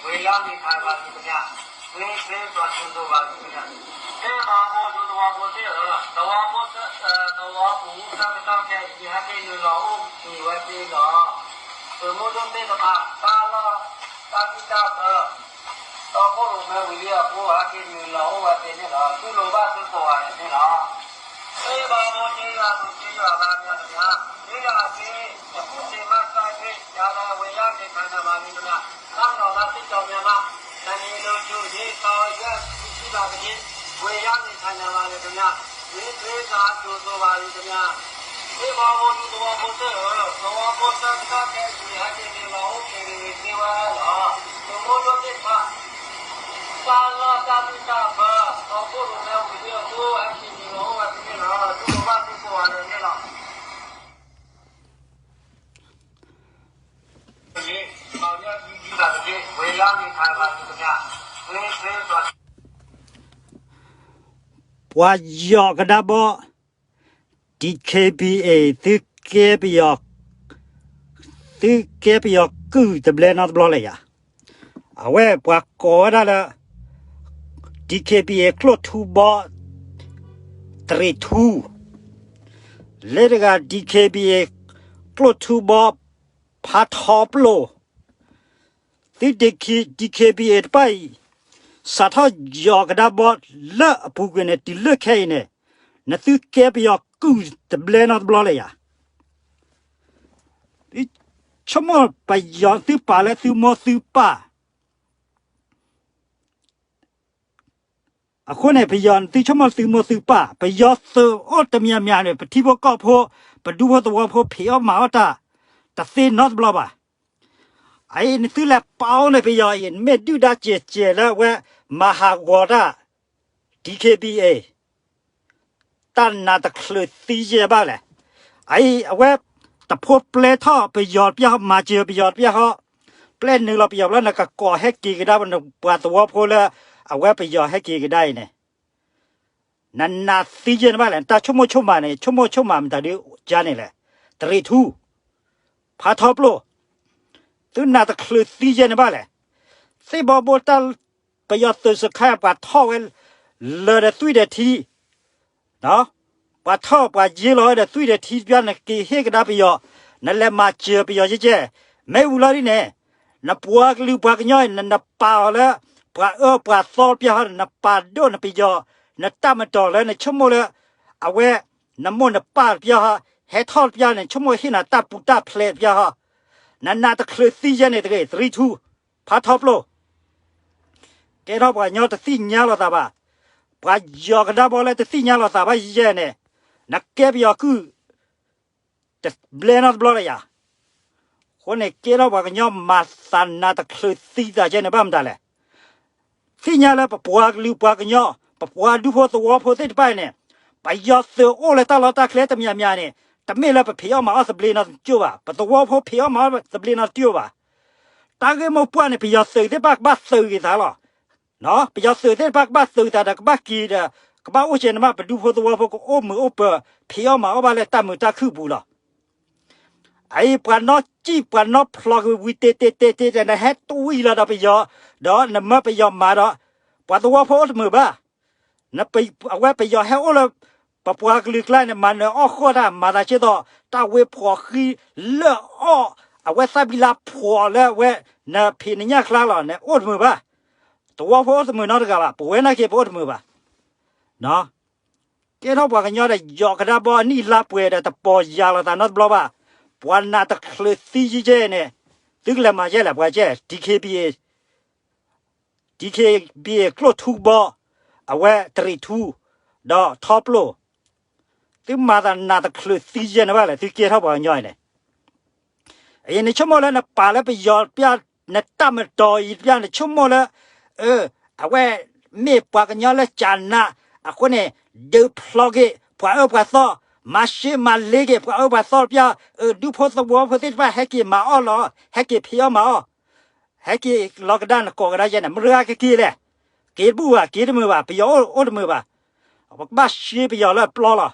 ဝ့ၢ်ယါန့ၣ်ခါဘၣ်န့ၣ်တမ့ၢ် လ့ကျဲပှၤစိၤစိၤဘၣ်န့ၣ်တမ့ၢ် တဲဘၣ်မိၢ်ဒူသဝီဖိသ့ၣ်ဧၢ, သဝီဖိသၢ, သဝီပူၤသၢကတီၢ်ခဲအံၤ ဟဲက့ၤနုာ်လီၤအိၣ်က့ၤဝဲသ့ၣ်လီၤ. သုးမုၢ်ဒိၣ်သ့ၣ်တဖၣ် တၢ်လီၢ်တၢ်ဘံၣ်တၢ်ဘၢ တီခိၣ်ရိၣ်မဲဝံၤလံအဃိ ဟဲက့ၤနုာ်လီၤအိၣ်ဝဲသ့ၣ်န့ၣ်လီၤ. တူၢ်လိာ်ဘၣ်သုကိးဂၤဒဲးန့ၣ်လီၤ. သ့ၣ်ဘၣ်မိၢ်သ့ၣ်ယွၤသူသ့ၣ်ယွၤဘၣ်မ့ၢ်တမ့ၢ် သ့ၣ်ယွၤသ့ၣ် ယကူၣ်သ့ၣ်မၤသးသ့ၣ် ယၤလၢဝ့ၢ်ယါန့ၣ်ခါန့ၣ်ဘၣ်မ့ၢ်တမ့ၢ် တၢ်မနီၤလၢသ့ၣ်ကၠီမ့ၢ်မး တနံၤလိၤဆူယ့ၣ် သီယဲၢ် ခံဆံဘၣ်တက့ၢ် ဝ့ၢ်ယါန့ၣ်ခါန့ၣ်ဘၣ်မ့ၢ်တမ့ၢ် လ့ကျဲပှၤစိၤစိၤဘၣ်မ့ၢ်တမ့ၢ် သ့ၣ်ဘၣ်မိၢ်ဒူသဝီဖိသ့ၣ်ဧၢ, သဝီဖိသၢကတီၢ်ခဲအံၤ ဟဲက့ၤနုာ်လီၤအိၣ်က့ၤသ့ဝဲလီၤ. သုးမုၢ်ဒိၣ်သ့ၣ်တဖၣ် တၢ်လီၢ်တၢ်ဘံၣ်တၢ်ဘၢ တီခိၣ်ရိၣ်မဲဝံၤလံအဃိ ဟဲက့ၤနုာ်လီၤအိၣ်ဝဲသ့ၣ်န့ၣ်လီၤ. တူၢ်လိာ်ဘၣ်သုကိးဂၤဒဲးန့ၣ်လီၤ. ပှၤယီၤကဒါဘီ DKBA သုကဲပယီၤ, သုကဲပယီၤကုၢ်တဘျဲနီတဘျီလၢၤယၤ, အဝဲပှၤကိးဝဲဒၣ်လၢ DKBA ကျိၣ်ထူဘီ တရ့ၣ်ထူ, လၢတဂၤ DKBA ကျိၣ်ထူဘီ ဖးထီပျိၢ်, သု DKBA တဖၣ်အံၤ စးထီၣ်ယီၤကဒါဘီလၢအပူၤကွံာ်န့ၣ် တုၤလၢခဲအံၤန့ၣ် နသုကဲပယီၤကုၢ်တဘျဲနီတဘျီလၢၤယၤ, သုဆိကမိၣ်ပယီၤသုပာ်လၢသုမိၢ်သုပၢ် အဃိန့ၣ် ပယီၤသုဆိကမိၣ်သုမိၢ်သုပၢ် ပယီၤသုးအိၣ်တမံၤမံၤန့ၣ် ပထံဖိကီၢ်ဖိ ပဒူဖိသဝီဖိ ဖံးအီၣ်မၤအီၣ်တၢ် တသ့နီတဘျီဘၣ်. အအံၤနသုလဲၤပာ်အိၣ်န့ၣ်ပယီၤအံၤ နမ့ၢ်ဒုၣ်ဒါစဲးစဲးလၢအဝဲမၤဟးဂီၤတၢ် DKBA တၢ်နးတချုးသံယဲၢ်ဘၣ်လဲၣ်. အအံၤအဝဲ တဖိပျဲထီၣ်ပယီၤတပျၢ်ဟီ မၤစၢၤပယီၤတပျၢ်ဟီ, ပျဲနုာ်လီၤပယီၤဘျီ နကကိးဟဲက့ၤကဒါ နပှၤသဝီဖိလၢ အဝဲပယီၤဟဲက့ၤကဒါအံၤန့ၣ် နနးသံယဲၢ်န့ၣ်ဘၣ်လဲၣ်. နတၢ်ဆိကမိၣ်ဆိကမးန့ၣ် ဆိကမိၣ်ဆိကမးမတၤဒုးကါန့ၣ်လဲၣ်. တရ့ၣ်ထူ, ဖးထီပျိၢ်, သုနးတချုးသံယဲၢ်န့ၣ်ဘၣ်လဲၣ်. သ့ၣ်ဘီဘိတၢ် ပယီၤသုးစခါ ပှၤထီၣ်ဝဲ လၢာ်ဒီးသွံၣ်ဒီးထံ ပှၤထီၣ်ပှၤယ့လီၤဝဲဒီးသွံၣ်ဒီးထံတပျၢ် နက့ၤဟ့ၣ်ကဒါပယီၤ, နလဲၤမၤစၢၤပယီၤယဲၢ်ကဲ, မ့ၢ်ဝံၤလီၤဒ်န့ၣ်, နပှၤကလုာ်ပှၤကညီ နပာ်အီၤလၢ ပှၤအၢပှၤသီတပျၢ်ဟီ နပာ်ဒိၣ်နပယီၤ, နတၢ်မတီၤလၢနဆိကမိၣ်လၢ အဝဲ နမိၢ်နပၢ်တပျၢ်ဟီ ဟဲထီၣ်တပျၢ်န့ၣ် ဆိကမိၣ်ဟ့ၣ်နၤတၢ်ပူၤတၢ်ဖျဲးတပျၢ်ဟီ, နနးတချုးသံယဲၢ်န့ၣ်တဂ့ၤ တရ့ၣ်ထူ, ဖးထီပျိၢ် ကဲထီၣ်ပှၤကညီတသ့ၣ်ညါလိာ်သးဘၣ်. ပှၤယီၤကဒါဘီလၢတသ့ၣ်ညါလိာ်သးဘၣ်ယဲၢ်န့ၣ်, နကဲပယီၤကုၢ် တဘျဲနီတဘျီလၢၤယၤ. အဃိန့ၣ် ကဲထီၣ်ပှၤကညီမၤသးနးတချုးသံသးကဲန့ၣ်ဘၣ်မတၤလဲၣ်. သ့ၣ်ညါလၢပပှၤကလုာ်ပှၤကညီ ပပှၤဒူဖိသဝီဖိသ့ၣ်တဖၣ်အံၤန့ၣ်, ပယီၤသုးအိၣ်လၢတၢ်လီၢ်တၢ်ကျဲတမံၤမံၤန့ၣ်, တမ့ၢ်လၢပဖံးအီၣ်မၤအီၣ်သဘျ့နီတကၠိၢ်ဘၣ်, ပသဝီဖိဖံးအီၣ်မၤအီၣ်သဘျ့နီတကၠိၢ်ဘၣ်. တၢ်ဂ့ၢ်မိၢ်ပှၢ်န့ၣ် ပယီၤသုးသ့ၣ်တဖၣ်ကဘၣ်သုးဂ့ၤသးလီၤ. ပယီၤသုးသ့ၣ်တဖၣ်ကဘၣ်သုးသးဒီးကဘၣ်က့ၤဒီး ကဘၣ်အိၣ်ကဲန့ၣ်မး ပဒူဖိသဝီဖိကအိၣ်မုာ်အိၣ်ပၢၤ ဖံးအီၣ်မၤအီၣ်ဘၣ်လၢတၢ်မုာ်တၢ်ခုၣ်ပူၤလီၤ. အအံၤပှၤနီၣ်စံၣ်ပှၤနီၣ်ဖျိးက့ၤဝံၤတ့တ့တ့တ့ နဟဲတဝံၤလီၤဒီးပယီၤ, ဒီးနမၢပယီၤမၤဒီး ပှၤသဝီဖိအိၣ်တမုာ်ဘၣ်. အဝဲပယီၤဟဲအိၣ်လၢ ပပှၤကလုာ်ကျါန့ၣ် မၤနၢၤအီၣ်ဃီၣ်တၢ် မၤသးကဲသိး တၢ်ဝ့ဖှီၣ်ဃံလၢအီၣ် အဝဲသၣ်ဘံလါဖှီၣ်လၢအဝဲ နဖံးနညၣ်ကျါလီၤန့ၣ် အိၣ်တမုာ်ဘၣ်. သဝီဖိအိၣ်တမုာ်နီတဂၤဘၣ်, ပဝဲနာ်က့ၤပအိၣ်တမုာ်ဘၣ်. ကဲထီၣ်ပှၤကညီဒီး ယီၤကဒါဘီအနံၣ်လါပှဲၤဒီး တပီၢ်ယၢ်လိာ်သးနီတဘျီဘၣ်. ပှၤနးတချုးသံယဲၢ်န့ၣ် သုကလဲၤမၤယဲၢ်လဲၣ် ပှၤကဲ DKBA, DKBA ကျိၣ်ထူဘီ, အဝဲတရံးထူ, ဒီးထီပျိၢ်, သုမၤသးနးတချုးသံယဲၢ်န့ၣ်ဘၣ်လဲၣ် သုကဲထီၣ်ပှၤကညီအံၤန့ၣ် အံၤနဆိကမိၣ်လၢနပာ်လၢပယီၤတပျၢ် နတၢ်မတီၤအံၤတပျၢ် နဆိကမိၣ်လၢ အၢ အဝဲမ့ၢ်ပှၤကညီလၢကၢ်နး အဃိန့ၣ် ဒုးဖျီက့ၤ ပှၤအၢပှၤသီ, မၤရှဲမၤလ့က့ၤ ပှၤအၢပှၤသီတပျၢ်, အၢ ဒူဖိသဝီဖိသ့ၣ်တဖၣ် ဟဲက့ၤမၤအီၣ်လီၤ, ဟဲက့ၤဖံးအီၣ်မၤအီၣ်, ဟဲက့ၤလီၤကဒါ နကိးကဒါယဲၢ်န့ၣ် မတၤကက့ၤလဲၣ်, က့ၤတဘူၣ်ဘၣ် က့ၤတမုာ်ဘၣ် ပယီၤအိၣ်တမုာ်ဘၣ်, ပကဘၣ်ရှဲပယီၤလၢအပျီလီၤ.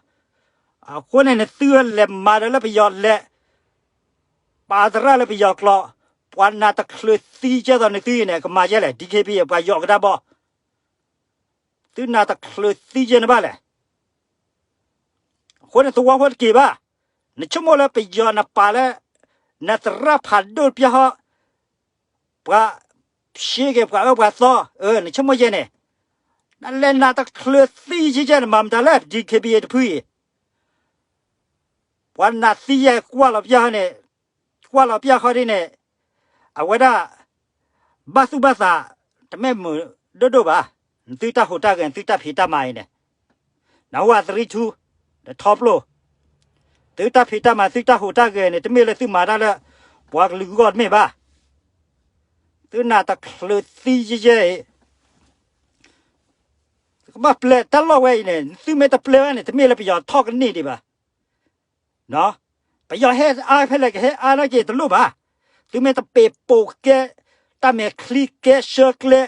အဃိန့ၣ် နသုလဲၤမၤဒီးလၢပယီၤလဲၤ ပာ်သရၣ်လၢပယီၤကျိာ်, ပှၤနးတချုးသံကဲသိးနသုအံၤန့ၣ် ကမၤယဲလဲၣ် DKBA ပှၤယီၤကဒါဘီ, သုနးတချုးသံယဲန့ၣ်ဘၣ်လဲၣ်. အဃိန့ၣ်သဝီဖိတက့ၤဘၣ်, နဆိကမိၣ်လၢပယီၤနပာ်လၢ နသရၣ်ဖးဒိၣ်တပျၢ်ဟီ, ပှၤ ရှဲက့ၤပှၤအၢပှၤသီ, အၢ နဆိကမိၣ်ယဲန့ၣ်, နလဲၤနးတချုးသံယဲယဲန့ၣ် မၤမတၤလၢ DKBA တဖုအံၤ ပှၤနးသံယဲကွၢ်လီၤပျၢ်ဟီန့ၣ်, ကွၢ်လီၤပျၢ်ဃီဒ်န့ၣ်, အဝဲဒၣ် ဘၣ်သူၣ်ဘၣ်သး တမ့ၢ်မုာ်ဒိၣ်ဒိၣ်ဘၣ်, နသုတၢ်ဟူးတၢ်ဂဲၤ နသုတၢ်ဖံးတၢ်မၤအံၤန့ၣ်, နဟူအသရံထူ, ဒီးထီပျိၢ်, သုတၢ်ဖံးတၢ်မၤ သုတၢ်ဟူးတၢ်ဂဲၤန့ၣ် တမ့ၢ်လၢသုမၤတၢ်လၢ ပှၤကလုာ်အဂီၢ်တမ့ၢ်ဘၣ်. သုနးတချုးသံယဲယဲအံၤ ကဘၣ်ပျဲတၢ်လီၢ်ဝဲအံၤန့ၣ် သုမ့ၢ်တပျဲဝဲန့ၣ် တမ့ၢ်လၢပယီၤထီၣ်ကန့ၢ်ဒံးဘၣ်. ပယီၤဟဲအါဖဲလဲၣ်ကဟဲအါနာ်က့ၤတလိၣ်ဘၣ်. သုမ့ၢ်တပ့ၤပိာ်ကဲ တၢ်မဲာ်ချံကဲဆၢကျဲ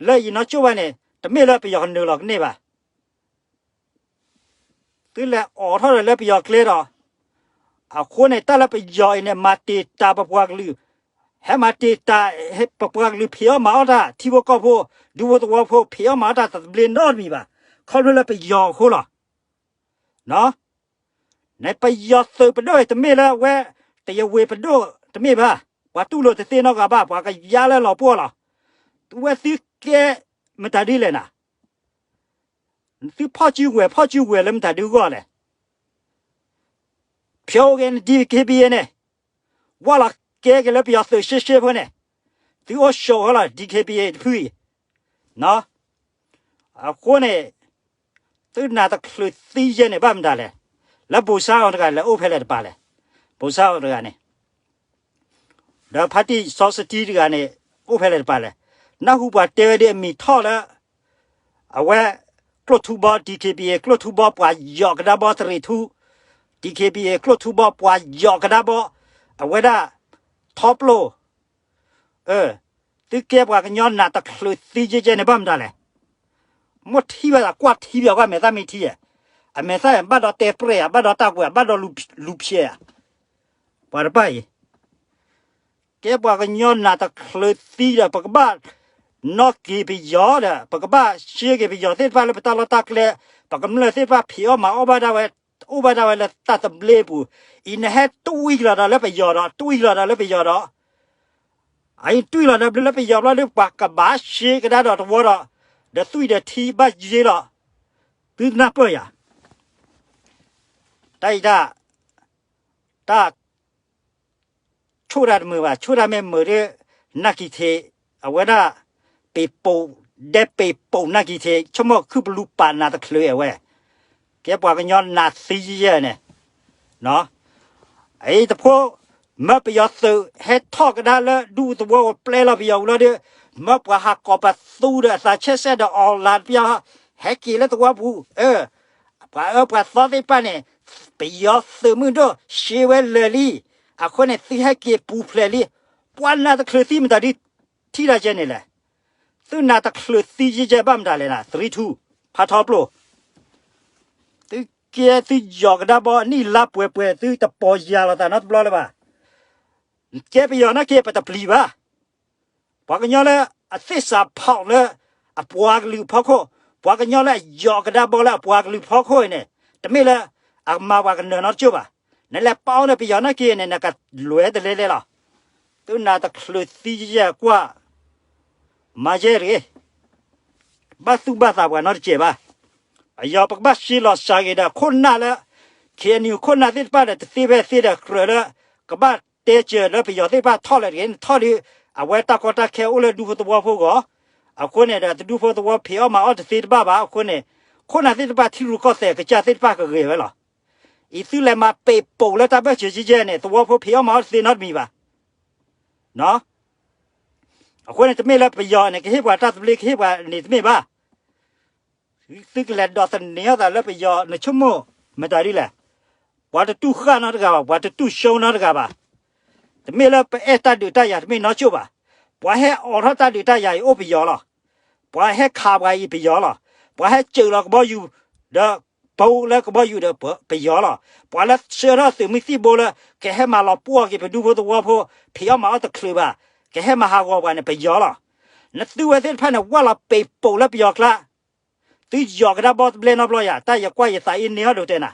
လၢယနီၢ်ကၠိၣ်ဘၣ်န့ၣ် တမ့ၢ်လၢပယီၤကနုာ်လီၤကန့ၢ်ဘၣ်. သုလဲၤအိးထီၣ်ဒီးလၢပယီၤကျဲဒီး, အဃိန့ၣ် တၢ်လၢပယီၤအံၤန့ၣ် မၤတ့ၢ်တၢ်ပပှၤကလုာ်, ဟဲမၤတ့ၢ်တၢ် ပပှၤကလုာ်ဖံးအီၣ်မၤအီၣ်တၢ် ထံဖိကီၢ်ဖိ ဒူဖိသဝီဖိ ဖံးအီၣ်မၤအီၣ်တၢ်တသဘျ့နီတမံၤဘၣ်. ခီဖျိလၢပယီၤအဃိလီၤ. န့ၣ်ပယီၤသုးပဒိၣ်အံၤ တမ့ၢ်လၢအဝဲ တယဝ့ၤပဒိၣ်တမ့ၢ်ဘၣ်. ပှၤတူၢ်လိာ်တသ့နီတဂၤဘၣ်, ပှၤကယါလၢလီၤပှီၢ်လီၤ. သုဝဲသုကဲမတၤဒ်လဲၣ်နၤ, သုဖီၣ်စုဝဲၤ ဖီၣ်စုဝဲၤလၢမတၤဒ်အဂီၢ်လဲၣ်. ဖျိက့ၤန DKBA န့ၣ်, ဝၢ်လီၤကဲက့ၤလၢပယီၤသုးရှဲရှဲဖိန့ၣ်, သုအိၣ်ဆိးဃီလီၤ DKBA တဖုအံၤ. အဃိန့ၣ် သုနးတချုးသံယဲန့ၣ် ဘၣ်မတၤလဲၣ်. လၢဘိၣ်စါအီၤတဂၤ လဲၤအိၣ်ဖဲလဲၣ်တပၤလဲၣ်. ဘိၣ်စါအီၤတဂၤန့ၣ် ဒီးဖါတံၢ်စီၤစတံတဂၤန့ၣ် အိၣ်ဖဲလဲၣ်တပၤလဲၣ်. နၢ်ဟူပှၤတဲဝဲဒ်အမံၤထီၣ်လၢ အဝဲ ကျိၣ်ထူဘီ DKBA ကျိၣ်ထူဘီပှၤယီၤကဒါဘီသရ့ၣ်ထူ, DKBA ကျိၣ်ထူဘီပှၤယီၤကဒါဘီ, အဝဲဒၣ် ထီပျိၢ်, သုကဲပှၤကညီနးတချုးသံယဲယဲန့ၣ် ဘၣ်မတၤလဲၣ်. မိၢ်ထံၣ်ဘၣ်သးကွၢ်ထံဘၣ်ကွၢ်မဲာ်သၣ်မ့ၢ်ထံဧါ, အမဲာ်သၣ် ဘၣ်ဒီးတဲပြဲၢ်ဧါ, ဘၣ်ဒီးတၢ်ကွဲး ဘၣ်ဒီးလူၤဖျဲးဧါ. ပှၤတဖၣ်အံၤ ကဲပှၤကညီနးတချုးသံဒီး ပကဘၣ် နီၣ်က့ၤပယီၤဒီး ပကဘၣ်ရှဲက့ၤပယီၤသ့ၣ်တဖၣ်လၢပတၢ်လီၢ်တၢ်ကျဲ, ပကမျၢၢ်သ့ၣ်တဖၣ်ဖံးအီၣ်မၤအီၣ်ဘၣ်ဒၣ်ဝဲ, အိၣ်ဘၣ်ဒၣ်ဝဲလၢတၢ်သဘျ့အပူၤ, အံၤနဟဲတွံၢ်လီၤဒီးလၢပယီၤဒီး တွံၢ်လီၤဒီးလၢပယီၤဒီး, အအံၤတွံၢ်လီၤဒီးဘျုးလၢပယီၤဘျီဒီး ပှၤကဘၣ်ရှဲကဒါဒီးတဝီဒီး, ဒီးသွံၣ်ဒီးထံဘၣ်ယ့လီၤ. သုနၢ်ပၢၢ်ယၤ တၢ်အံၤတၢ် တၢ် ဆိၣ်တၢ်တမုာ်ဘၣ်, ဆိၣ်တၢ်မ့ၢ်မုာ်ဒီး နၢ်ကံၤထံး အဝဲဒၣ် ပ့ၤပိာ် ဒဲပ့ၤပိာ်နၢ်ကံၤထံး ဆိကမိၣ်ခုၣ်ပလူပာ်နးတချုးအဝဲ, ကဲပှၤကညီနးသံယဲၢ်န့ၣ်, အအံၤတဖိ မၢပယီၤသုးဟဲထီၣ်ကဒါလၢဒူသဝီပျဲလီၤပယီၤပူၤလီၤဒီး, မၢပှၤဟးကိးပသူဒီးအသးဆဲးစဲးဒီးအီၣ်လၤတပျၢ် ဟဲက့ၤလၢသဝီပူၤ, ပှၤအၢပှၤသီသ့ၣ်တဖၣ်န့ၣ် ပယီၤသုးမုၢ်ဒိၣ်ရှဲဝဲလၢာ်လံ, အဃိန့ၣ် သုဟဲက့ၤပူၤဖျဲးလံ, ပှၤနးတချုးသံမတၤဒ်ထံၣ်တၢ်ယဲန့ၣ်လဲၣ်. သုနးတချုးသံယဲယဲဘၣ်မတၤလဲၣ်နၤ သရံထူ ဖးထီပျိၢ်, သုကဲသုယီၤကဒါဘီ နံၣ်လါပှဲၤပှဲၤ သုတပီၢ်ယၢ်လီၤသးနီတဘျီလၢၤဘၣ်. ကဲပယီၤနာ်က့ ပတပျံၤဘၣ်. ပှၤကညီလၢအသ့ၣ်စးဖီၣ်လၢအပှၤကလုာ်ဖီခိၣ်, ပှၤကညီလၢအယီၤကဒါဘီလၢအပှၤကလုာ်ဖီခိၣ်အံၤန့ၣ် တမ့ၢ်လၢအကမၤပှၤကနၢၤနီတကၠိၢ်ဘၣ်. နလဲၤပာ်အီၤန့ၣ် ပယီၤနာ်က့န့ၣ် နကလွဲၢ်တလဲလဲလီၤ. သုနးတချုးသံယဲကွၢ် မၤယဲတဂ့ၤ. ဘၣ်သူၣ်ဘၣ်သးပှၤနီတစဲးဘၣ်. အယီၤပကဘၣ်ရှဲလီၤစှၤဂ့ၤဒီးခိၣ်နၢ်လၢ ခ့ၣ်အဲၣ်ယူၣ် ခိၣ်နၢ်သ့ၣ်တဖၣ်ဒီး တသ့ဖဲသ့ဒီးကြၢးလၢ ကဘၣ်တဲစၢၤလၢပယီၤသ့ၣ်တဖၣ်ထီၣ်လဲၣ်တဂ့ၤ, နထီၣ်ဒီး အဝဲတၢ်ကီတၢ်ခဲအိၣ်လၢဒူဖိသဝီဖိဂီၢ်, အဃိန့ၣ်ဒီး တဒူဖိသဝီဖံးအီၣ်မၤအီၣ်တသ့တဘၣ်ဘၣ်အဃိန့ၣ်, ခိၣ်နၢ်သ့ၣ်တဖၣ်ထံရူၢ်ကီၢ်သဲးကစၢ်သ့ၣ်တဖၣ်ကဂ့ၤဝဲလီၤ. အံၤသုလဲၤမၤပ့ၤပိာ်လၢတၢ်ဘၢၣ်စၢၤကဲကဲန့ၣ် သဝီဖိဖံးအီၣ်မၤအီၣ်တသ့နီတမံၤဘၣ်. အဃိန့ၣ် တမ့ၢ်လၢပယီၤန့ၣ် ကဟ့ၣ်ပှၤတၢ်သဘျ့ ကဟ့ၣ်ပှၤန့ၣ်တမ့ၢ်ဘၣ်. သုကလဲၤဒိးသန့ၤအီၣ်သးလၢပယီၤ နဆိကမိၣ်မတၤဒ်လဲၣ်. ပှၤတတူၢ်ဃၣ်နီတဂၤဘၣ်, ပှၤတတူၢ်ရှုံးနီတဂၤဘၣ်. တမ့ၢ်လၢပအဲၣ်တၢ်ဒုးတၢ်ယၤတမ့ၢ်နီတကၠိၢ်ဘၣ်. ပှၤဟဲအိးထီၣ်တၢ်ဒုးတၢ်ယၤအံၤအိၣ်ပယီၤလီၤ. ပှၤဟဲခးပှၤအံၤပယီၤလီၤ. ပှၤဟဲစၢၤလီၤကဘီယူၤ ဒီး ပှၤလၢအပိာ်လၢကဘီယူၤဒီးပယီၤလီၤ. ပှၤလၢဆှၢထီၣ်သုးမုၢ်သံၣ်ဘိလၢ ကဟဲမၤလီၤပှီၢ်က့ၤပဒူဖိသဝီဖိ ဖံးအီၣ်မၤအီၣ်တချုးဘၣ်, ကဟဲမၤဟးဂီၤပှၤန့ၣ် ပယီၤလီၤ. နသုဝဲသ့ၣ်တဖၣ်န့ၣ် ဝၢ်လီၤပ့ၤပိာ်လၢပယီၤကျါ, သုယီၤကဒါဘီတဘျဲနီတဘျီယၤ, တၢ်ယကွၢ်ယသးအ့န့ဟီၣ်ဒိးတဲနၤ,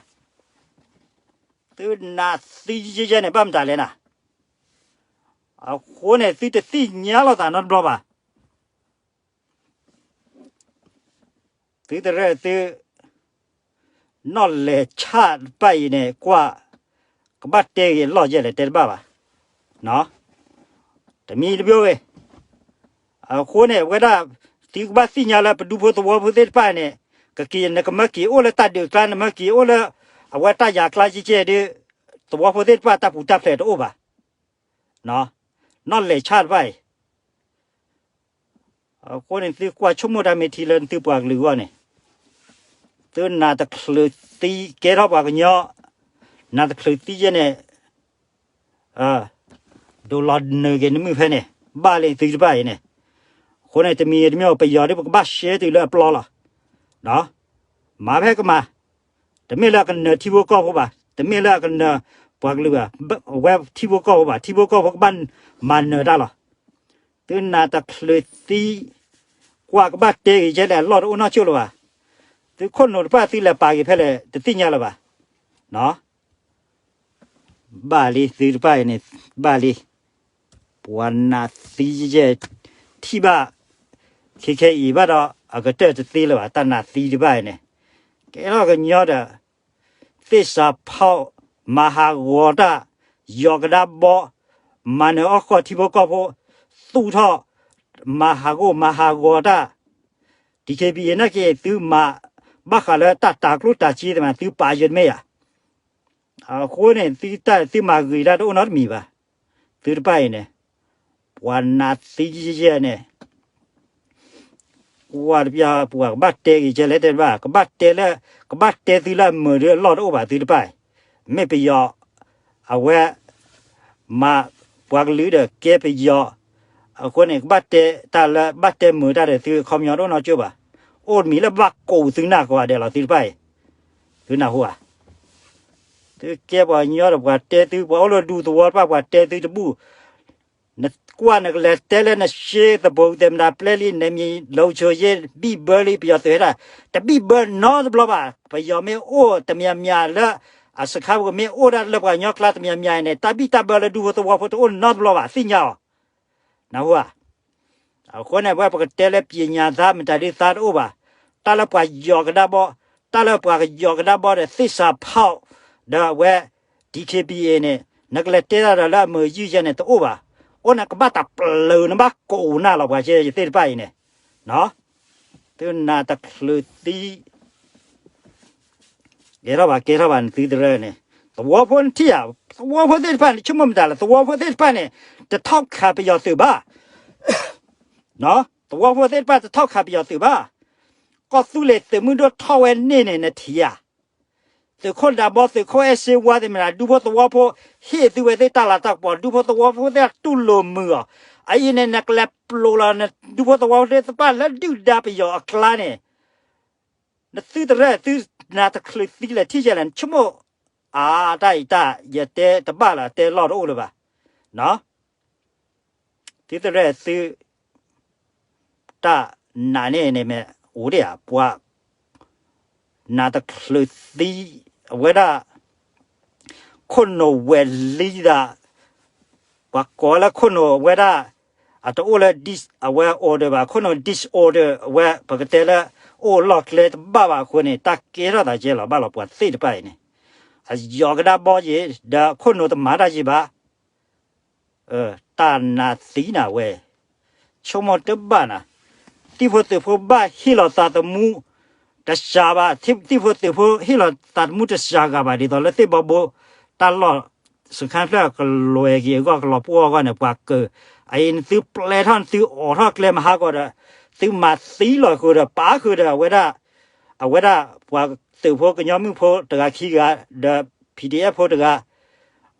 သုနးသံယဲယဲန့ၣ် ဘၣ်မတၤလဲၣ်နၤ, အဃိန့ၣ် သုတသ့ၣ်ညါလိာ်သးနီတဘျီဘၣ်. သုတရၢၢ်သု နီၣ်လဲၤဆၣ်တဖၣ်အံၤန့ၣ် ကွၢ် ကဘၣ်တဲဂ့ၤအလီၢ်ယဲၢ်လဲၣ် တဲတဘၣ်ဘၣ်, တမံၤတဘျီဝဲ, အဃိန့ၣ် အဝဲဒၣ် သုကဘၣ်သ့ၣ်ညါလၢပဒူဖိသဝီဖိသ့ၣ်တဖၣ်န့ၣ် ကက့ၤ နကမၢက့ၤအိၣ်လၢတၢ်ဒုးကျါ နမၢက့ၤအိၣ်လၢ အဝဲတၢ်ယၤကျါကဲကဲဒီး သဝီဖိသ့ၣ်တဖၣ်တၢ်ပူၤတၢ်ဖျဲးတအိၣ်ဘၣ်, နီၣ်လဲၤဆၣ်တဖၣ်အံၤ အဃိန့ၣ် သုကွၢ်ဆိကမိၣ်တၢ်မ့ၢ်ထံလၢနသုပှၤကလုာ်အဂီၢ်န့ၣ်, သုနးတချုးသံကဲထီၣ်ပှၤကညီ, နးတချုးသံယဲန့ၣ်, ဒိးလီၤနုာ်က့ၤနမုၢ်ဖဲန့ၣ်, ဘၣ်လံသုတဖၣ်အံၤန့ၣ်, အဃိန့ၣ် တမံၤတမံၤ ပယီၤဒ်ပကဘၣ်ရှဲတုၤလၢအပျီလီၤ, မၤဖဲကမၤ, တမ့ၢ်လၢအကနၢၤထံဖိကီၢ်ဖိဘၣ်, တမ့ၢ်လၢအကနၢၤပှၤကလုာ်ဘၣ်, အဝဲထံဖိကီၢ်ဖိဘၣ်, ထံဖိကီၢ်ဖိကဘၣ်မၤနၢၤတၢ်လီၤ. သုနးတချုးသံ, ကွၢ်ကဘၣ်တဲဂ့ၤယဲလဲၣ် အလီၢ်တအိၣ်နီတကၠိၢ်လၢၤဘၣ်. သုခိၣ်နူာ်တဖၣ်သုလဲၤပာ်က့ၤဖဲလဲၣ် တသ့ၣ်ညါလၢၤဘၣ်. ဘၣ်လံသုတဖၣ်အံၤန့ၣ်, ဘၣ်လံ, ပှၤနးသံယဲ, ထံၣ်ဘၣ်, ခဲခဲအံၤဘၣ်ဒီး အကတၢၢ်တသ့လၢၤဘၣ် တၢ်နးသံတဖၣ်အံၤန့ၣ်, ကဲထီၣ်ကညီဒီး သ့ၣ်စးဖီၣ်, မၤဟးဂီၤတၢ်, ယီၤကဒါဘီ, မၤနၢၤအီၣ်ဃီၣ်ထံဖိကီၢ်ဖိ, သူၣ်ထီၣ်, မၤဟးဂီၤ မၤဟးဂီၤတၢ်, DKBA နာ်က့ သုမၤ, ဘၣ်ဃးလၢတၢ်တၤကျိၣ်တၤစ့သ့ၣ်မး သုပာ်ယဲတမ့ၢ်ဧါ. အဃိန့ၣ် သုတၢ်သုမၤဂ့ၤတၢ်တအိၣ်နီတမံၤဘၣ်. သုတဖၣ်အံၤန့ၣ်, ပှၤနးသံယဲန့ၣ် ကွၢ်တပျၢ်ပှၤကဘၣ်တဲဂ့ၤကဲလဲၣ်တဲတဘၣ်, ကဘၣ်တဲလၢ, ကဘၣ်တဲသုလၢအမုာ်ဒီးအလီၢ်တအိၣ်ဘၣ်သုတဖၣ်အံၤ, မ့ၢ်ပယီၤ, အဝဲ, မၤ, ပှၤကလုာ်ဒီးကဲပယီၤ, အဃိန့ၣ် ကဘၣ်တဲတၢ်လၢဘၣ်တဲမုာ်တၢ်ဒီးသုအခီပညီတအိၣ်နီတကၠိၢ်ဘၣ်, အိၣ်တမံၤလၢဘၣ်ကိးသုနၢ်ကိးဂၤဒဲးလီၤသုတဖၣ်အံၤ, သုနၢ်ဟူဧါ. သုကဲပှၤကညီဒီးပှၤတဲသု ပှၤအိၣ်လၢဒူသဝီတဖၣ်ပှၤတဲသုတဘူၣ်, နကွၢ်နကလဲၤတဲလၢနရှဲသဘိသဲးမတၤပျဲလံ နမံၤလိၤဆိယဲ ဘံၣ်ဘၢလံ ပယီၤသုးဟဲဒၣ်, တဘံၣ်ဘၢနီတဘျီဘၣ်, ပယီၤမ့ၢ်အိၣ်တမံၤမံၤလၢ, အစခါပူၤမ့ၢ်အိၣ်ဒၣ်လၢပှၤကညီကျါတမံၤမံၤန့ၣ် တၢ်ဘံၣ်တၢ်ဘၢလၢဒူဖိသဝီဖိတအိၣ်နီတဘျီဘၣ် သ့ၣ်ညါအီၤ, နၢ်ဟူဧါ. အဃိန့ၣ် အဝဲပကတဲလၢပညာသားမတၤဒုးသါတအိၣ်ဘၣ်, တၢ်လၢပှၤယီၤကဒါဘီ, တၢ်လၢပှၤကယီၤကဒါဘီဒီးသ့ၣ်စးဖီၣ်, ဒီးအဝဲ, DKBA န့ၣ် နကလဲၤတဲတၢ်ဒီးလၢအမုာ်ယုၢ်ယဲန့ၣ်တအိၣ်ဘၣ်, အိၣ်န့ၣ်ကဘၣ်တၢ်ပျၢၤနဘၣ်ကိးနၢ်လီၤပှၤကဲယသ့ၣ်တဖၣ်အံၤန့ၣ်, သုနးတချုးသံ ကဲထီၣ်ဘၣ် ကဲထီၣ်ဘၣ်နသုတရၢန့ၣ်, သဝီဖိနထံၣ်ဧါ, သဝီဖိသ့ၣ်တဖၣ်န့ၣ် ဆိကမိၣ်မတၤလဲၣ်, သဝီဖိသ့ၣ်တဖၣ်န့ၣ် တထီၣ်ခးပယီၤသုးဘၣ်, သဝီဖိသ့ၣ်တဖၣ်တထီၣ်ခးပယီၤသုးဘၣ်, ကီၢ်သူလ့ၤသုးမုၢ်ဒိၣ်ထီၣ်ဝဲန့ၣ်န့ၣ် နထံၣ်ဧါ, သုးခိၣ်ဒးဘီ သုးခိၣ်အဲၣ်စ့ဝါသ့ၣ်မတၤ ဒူဖိသဝီဖိ ဟ့ၣ်သုဝဲသ့ၣ်တၢ်လၤတၢ်ကပီၤ ဒူဖိသဝီဖိသ့ၣ်တူၢ်လိာ်မုာ်အီၤ, အအံၤန့ၣ် နကလဲၤပျိးလီၤ ဒူဖိသဝီဖိသ့ၣ်တဖၣ်လၢဒုၣ်ဒါပယီၤအကျါန့ၣ် နသုတရၢ သုနးတချုးသံလဲၣ်ထံၣ်ယဲလဲၣ် နဆိကမိၣ်, အါ တၢ်အံၤတၢ် ယတဲတဘၣ်လၢၤ တဲလီၢ်တအိၣ်လၢၤဘၣ်, သုတရၢ သု တၢ်နးန့ၣ်န့ၣ်မ့ၢ်အိၣ်ဒံးဧါ ပှၤ နးတချုးသံ အဝဲဒၣ် ခိၣ်နူာ်ဝဲၤလံသး ပှၤကိးလၢခိၣ်နူာ်ဝဲဒၣ် အတအိၣ်လၢ dis အဝဲ order ဘၣ် ခိၣ်နူာ် disorder အဝဲ ပကတဲလၢ အိၣ်လီၢ်ကျဲတဘၣ်ဘၣ်အဃိန့ၣ် တၢ်ကဲထီၣ်သးကဲလီၤဘၣ်လီၤ ပှၤသ့ၣ်တဖၣ်အံၤန့ၣ် အယီၤကဒါဘီယံၤ ဒီးခိၣ်နူာ်တမၤတၢ်ယံၤဘၣ် တၢ်နးသံနၤဝဲ ဆိကမိၣ်တဘၣ်နၤ, သံၣ်ဖိသုးဖိဘၣ်ဟ့ၣ်လီၤသးသမူ တစှၤဘၣ်, သံၣ်ဖိသုးဖိဟ့ၣ်လီၤသးသမူတစှၤဂၤဘၣ် ဒ်သိးလၢသ့ၣ်ဘီဘိ တၢ်လီၢ် စခါဖျၢၣ်ကလွဲၤက့ၤအဂီၢ် ကလီၤပှီၢ်အဂီၢ်န့ၣ် ပှၤကၢၤ, အအံၤ နသုပျဲထီၣ် နသုအိးထီၣ်ကျဲမဟါကီးဒီး သုမၤသံလီၤဃုာ်ဒီး ပာ်ဃုာ်ဒီး အဝဲဒၣ် အဝဲဒၣ် ပှၤသုးဖိကညီမုၣ်ဖိတဂၤခံဂၤ ဒီး PDF ဖိတဂၤ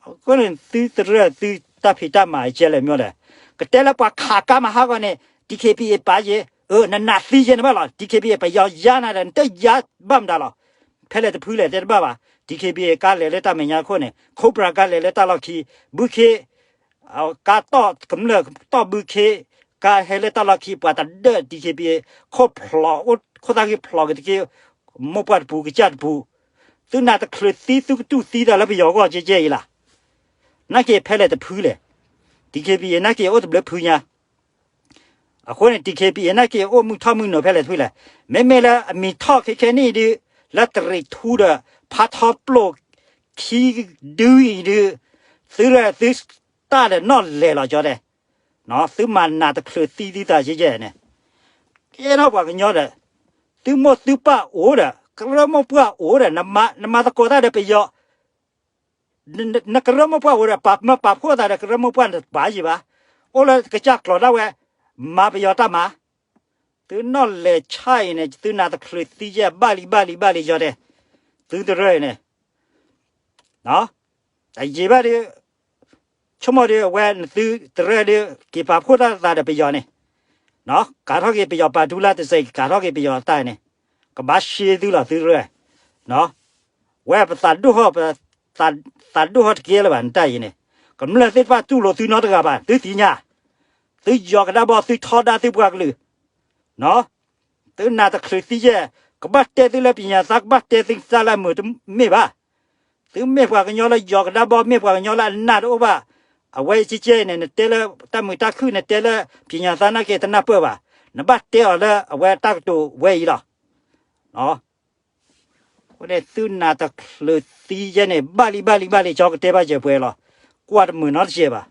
အဃိန့ၣ် သုတရၢၢ်သုတၢ်ဖံးတၢ်မၤကဲလဲၣ်မ့ၢ်လဲၣ်, ကတဲလၢပှၤခးကါမဟါဂီၢ်န့ၣ် DKBA ပာ်ယဲ, နနးသံယဲန့ၣ်ဘၣ်လီၤ, DKBA ပယီၤယါနၤဒီး နတယါဘၣ်မတၤလီၤ, ဖဲလဲၣ်တဖုလဲၣ်တဲတဘၣ်ဘၣ်. ဒီး ကါလဲၤလၢတၢ်မဲာ်ညါခိၣ်န့ၣ် ခိးပြးကါလဲၤလၢတၢ်လီၢ်ခံ, ဘုခ့ ကါတီၢ်ကမျၢၢ်တီၢ်ဘုခ့ ကါဟဲလၢတၢ်လီၢ်ခံ ပှၤတဒၢး ဒီး ခိၣ်ဖျိး အိၣ်ခိၣ်သၣ်ဂ့ၢ်ဖျိးက့ၤတက့ၢ်, မိၢ်ပှၢ်တပူၤကစၢ်တပူၤ, သုနးတချုးသံ သုကတူၢ်သံသးလၢပယီၤအဂီၢ်ကဲကဲအံၤလီၤ. နာ်က့ဖဲလဲၣ်တဖုလဲၣ်, ဒီး နာ်က့အိၣ်တဘျုးဖုညါ အဃိန့ၣ် ဒီး နာ်က့အိၣ်မုၢ်ထီၣ်မုၢ်နိၤဖဲလဲၣ်တဖုလဲၣ်. မ့မ့ၢ်လၢအမံၤထီၣ်ခဲခဲနံၣ်အံၤဒုး လၢတရံးထူဒီး ဖးထီပျိၢ်ခံဒုအံၤဒုး သုရၢၢ်သုတၢ်ဒီးနီၣ်လဲၢ်လီၤကၠီတဲ, သုမၤနးတချုးသံသုသးကဲကဲန့ၣ်, ကဲထီၣ်ပှၤကညီဒီး သုမိၢ်သုပၢ်အိၣ်ဒီး ကရၢမိၢ်ပှၢ်အိၣ်ဒီး နမၤသကိးတၢ်ဒီးပယီၤ နကရၢမိၢ်ပှၢ်အိၣ်ဒီး ပာ်မၢပာ်ဖှိၣ်သးဒီးကရၢမိၢ်ပှၢ်တပာ်ယံၤဘၣ်, အိၣ်လၢကစၢ်ကျိၤဒၣ်ဝဲ မၤပယီၤတၢ်မၤ, သုနီၣ်လဲၢ်ဆါအံၤန့ၣ် သုနးတချုးသံယဲၢ် ဘၣ်လံ ဘၣ်လံ ဘၣ်လံယီၤတဲ, သုတရၢၢ်အံၤန့ၣ် တယံာ်ဘၣ်ဒီး ဆိကမိၣ်ဒီး အဝဲနသုတရၢၢ်ဒီး က့ၤပာ်ဖှိၣ်တၢ်သးဒီးပယီၤန့ၣ်, ကးထီၣ်က့ၤပယီၤပာ်ဒူလၢတစဲး ကးထီၣ်က့ၤပယီၤတၢ်န့ၣ်, ကဘၣ်ရှဲသုလီၤသုတရၢၢ်, ဝဲပသးဒိၣ်ဟီၣ် ပ သးဒိၣ်ဟီၣ်တကဲလၢၤဘၣ်နတၢ်အံၤန့ၣ်, ကမျၢၢ်သ့ၣ်တဖၣ်တူၢ်လိာ်သုနီတဂၤဘၣ် သုသ့ၣ်ညါ, သုယီၤကဒါဘီ သုထီဒါသုပှၤကလုာ်, သုနးတချုးသံယဲၢ် ကဘၣ်တဲသုလၢပညၣ်သါ ကဘၣ်တဲသုတၢ်လၢအမုာ်တမ့ၢ်ဘၣ်, သုမ့ၢ်ပှၤကညီလၢယီၤကဒါဘီ မ့ၢ်ပှၤကညီလၢအနးတအိၣ်ဘၣ်, အဝဲကဲကဲအံၤန့ၣ် နတဲလၢတၢ်မုာ်တၢ်ခုၣ် နတဲလၢပညၣ်သါနာ်က့တနၢ်ပၢၢ်ဘၣ်, နဘၣ်တဲအီၤလၢအဝဲတၢ်ကတိၤဝဲအံၤလီၤ. အဃိန့ၣ် သုနးတချုးသံယဲၢ်န့ၣ် ဘၣ်လံ ဘၣ်လံ ဘၣ်လံ ကၠီကတဲဘၣ်ယဲၢ်ပှဲၤလီၤ, ကွၢ်တမုာ်နီတစဲးဘၣ်.